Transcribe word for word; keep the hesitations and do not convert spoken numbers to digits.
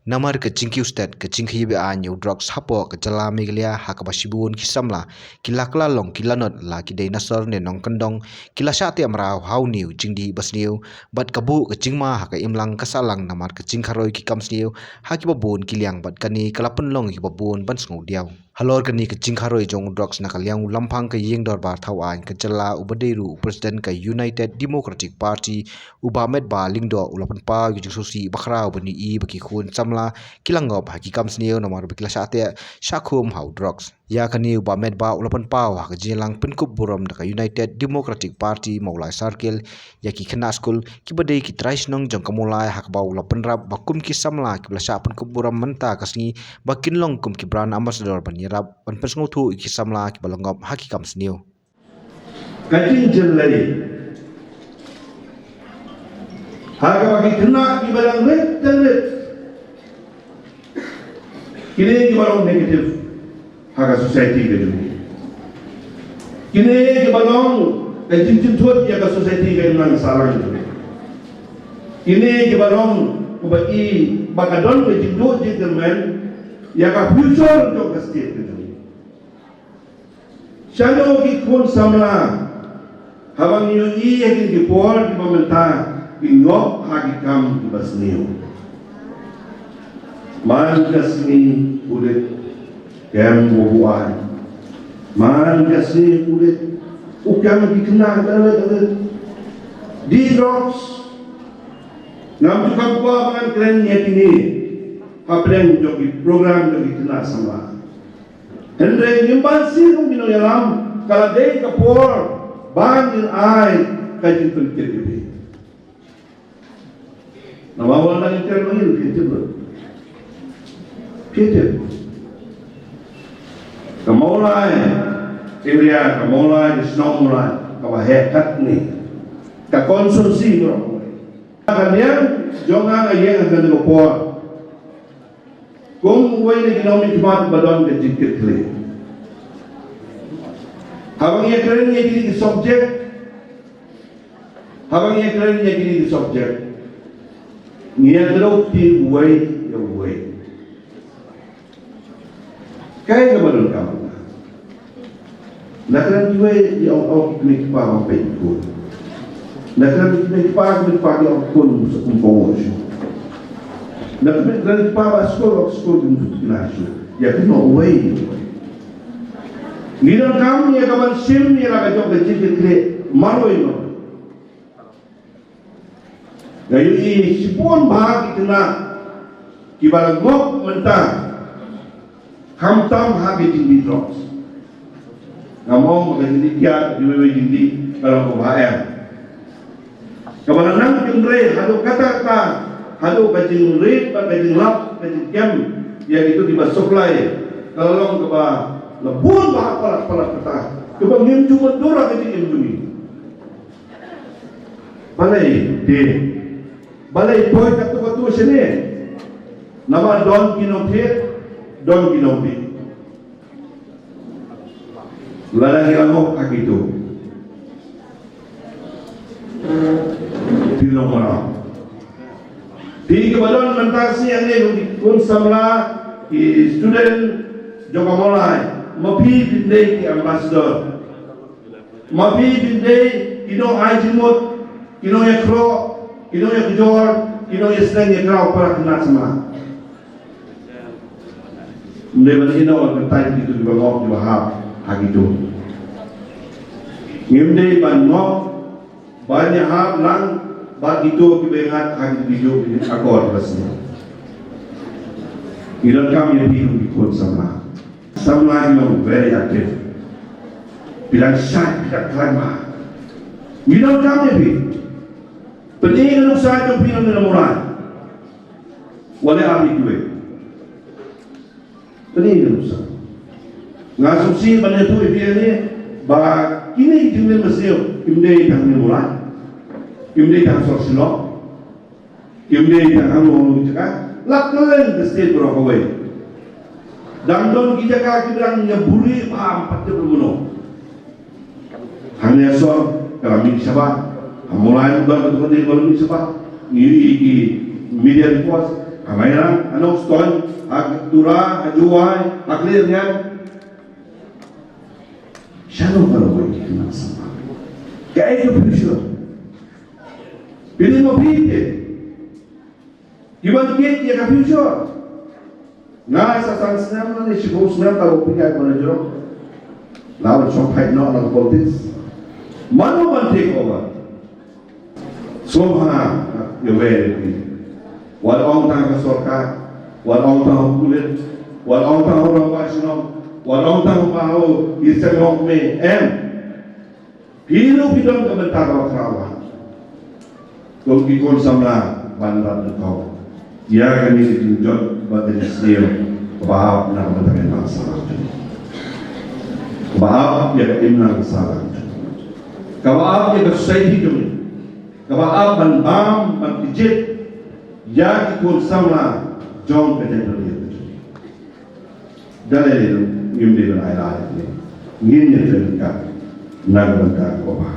Namar ka jingkiew stet ka jingkhaïi beiñ ïa u drugs hapoh ka jylla Meghalaya, ha kaba shibun ki samla ki la kylla long ki lanot, la ki dei na sor ne nongkyndong, ki la shah teh mraw ha une u jingdih basniew, bad ka buh ka jingma ha ka imlang ka sahlang namar ka jingkharoi ki kam sniew ha kiba bun ki liang, bad kane ka la pynlong ïa kiba bun ban sngewdiaw. Halor kane ka jingkharoi jong u drugs na ka liang u Lamphang ka Ïing Dorbar Thawaiñ ka jylla, uba dei ruh u President ka United Democratic Party, u Bah Metbah Lyngdoh, u la pynpaw ïa ka jingsngewsih bakhraw ban ïohi ba ki khun samla ki la ngop ha ki kam sniew namar ba ki la shah teh shah khum ha u drugs. Ïa kane u Bah Metbah u la pynpaw ha ka jingïalang pynkup burom da ka United Democratic Party Mawlai Circle ïa ki khynnah skul kiba dei ki trai shnong jong ka Mawlai, ha kaba u la pynrap ba kum ki samla kiba la shah pynkup burom mynta ka sngi ba kin long kum ki brand ambassador ban ïarap ban pynsngewthuh ïa ki samla kiba la ngop ha ki kam sniew. Ka jingjyllei ha kaba ki khynnah kiba dang rit dang rit, kine kiba long negative ha ka society ka jong ngi. Kine kiba long ka jingthut ïa ka society ka imlang sahlang ka jong ngi. Kine kiba long kaba i ba ka don ka jingduh jingkyrmen ïa ka future jong ka state ka jong ngi. Shano ki khun samla, haba ngi ïohi ïa kine ki por kiba mynta ki ngop ha ki kam kiba sniew. Man ka sngi pulit kem u buaid. Man ka sngi pulit u kem ki khynnah dang rit dang rit. Dih drugs. Ngam ju kwah ban kren ïa kine hapdeng jong ki program jong ki khynnah samla. Hynrei ngim banse kum ki nongïalam, ka la dei ka por ba ngin ai ka jingpynkit ïa phi. Namar ba lada ngin kren ma ngi, phi tip lut. Phi tip. Ka Mawlai area, ka Mawlai, ka shnong Mawlai kaba heh katne, ka constituency baroh kawei. Ka liang jong nga, nga ïeng ha kane ka por kum uwei na ki nongmihkhmat ba don ka jingkitkhlieh. Haba ngi ïakren ïa kine ki subject, haba ngi ïakren ïa kine ki subject, ngi ïakren uwei ïa uwei. Kaei kaba donkam? Na ka liang kiwei ki ong, ong ki kmie ki kpa ba peit ki khun. Na ka liang ki kmie ki kpa, ki kmie ki kpa ki ong ki khun ym sngewthuh shuh. Na ka liang ki kpa ba skul, ong skul ki ym sngewthuh shuh. Ïa kino uwei? Ngi donkam ïa ka ban shim ïa la ka jong ka jingkitkhlieh marwei marwei. Nga ïohi shibun bha ki khynnah kiba la ngop mynta khamtam ha ki jingdih drugs. Ngam ong ba ka jingdih kiad, kiwei kiwei jingdih ka long kaba em. Kaba la nang kynrei haduh katta katta, haduh ka jingrit bad ka jinglap, ka jingkem ïa kito kiba supply, ka la long kaba la bun bha palat palat kata. Kaba ngim ju mutdur ha ka jingim jong ngi. Balei te? Balei poi katto katto shane? Namar don ki nongthied, don ki nongdih. Lada ngi la ngop ha kito, phi long mano? Phi kiba don mynta sha sien ne, ki khun samla, ki student jong ka Mawlai, ma phi phin dei ki ambassador? Ma phi phin dei ki nong ai jingmut, ki nongïakhroh, ki nongïakjor, ki nongïasneng ïakraw para khynnah samla? Ym dei ban ïehnoh ban kyntait ïa kito kiba ngop kiba hap ha kito. Ngim dei ban ngop ban ïahap lang bad kito kiba ïangat ha kito ki juk, ki akor kiba sniew. Ngi donkam ïa phi kum ki khun samla. Samla ki long very active. Phi dang shait, phi dang khlaiñ bha. Ngi donkam ïa phi. Pyni ka nuksa jong phi na Mawlai. Wat leh artylli kiwei. Pyni ka nuksa. Nga sngewsih ban ïathuh ïa phi hangne ba kine ki jingmut mynsiem kim dei tang ha Mawlai. Kim dei tang ha sor Shillong. Kim dei tang hangno hangno ki jaka, la kylleng ka state baroh kawei. Dang don ki jaka kiba dang ïa buhrieh bha, ym pat tip kumno. Hangne ha sor ka la mih shabar, ha Mawlai ruh don kato ka dei ba la mih shabar. Ngi ïohi ki media reports, Ha Mairang, ha Nongstoiñ, ha Tura, ha Jowai, ha Khliehriat. Shano ka long ki khynnah samla? Kaei ka future? Phi dei ma phi te kiban kit ïa ka future. Nga sa san snem ne shiphew snem kaba phi ïa ban jrong. La ban shong peit noh na ka politics. Mano ban take over? Sngewbha ïa wei ïa phi. Wat ong tang ka sorkar, wat ong tang u pulit, wat ong tang u rangbah shnong, wat ong tang u ba u i seng long me em. Phi ruh phi don ka bynta kaba khraw bha kum ki khun samla ban rat nyngkong ïa kane ka jingjot bad ka jingsniew kaba ap na ka bynta ka imlang sahlang jong ngi. Kaba ap ïa ka imlang sahlang jong ngi. Kaba ap ïa ka society jong ngi. Kaba ap ban bam ban kjit ïa ki khun samla jong ka jaitbynriew ka jong ngi. Da lei lei ruh ngim dei ban ai lad ïa kine. Ngin ïa trei ryngkat na ka bynta kaba bha.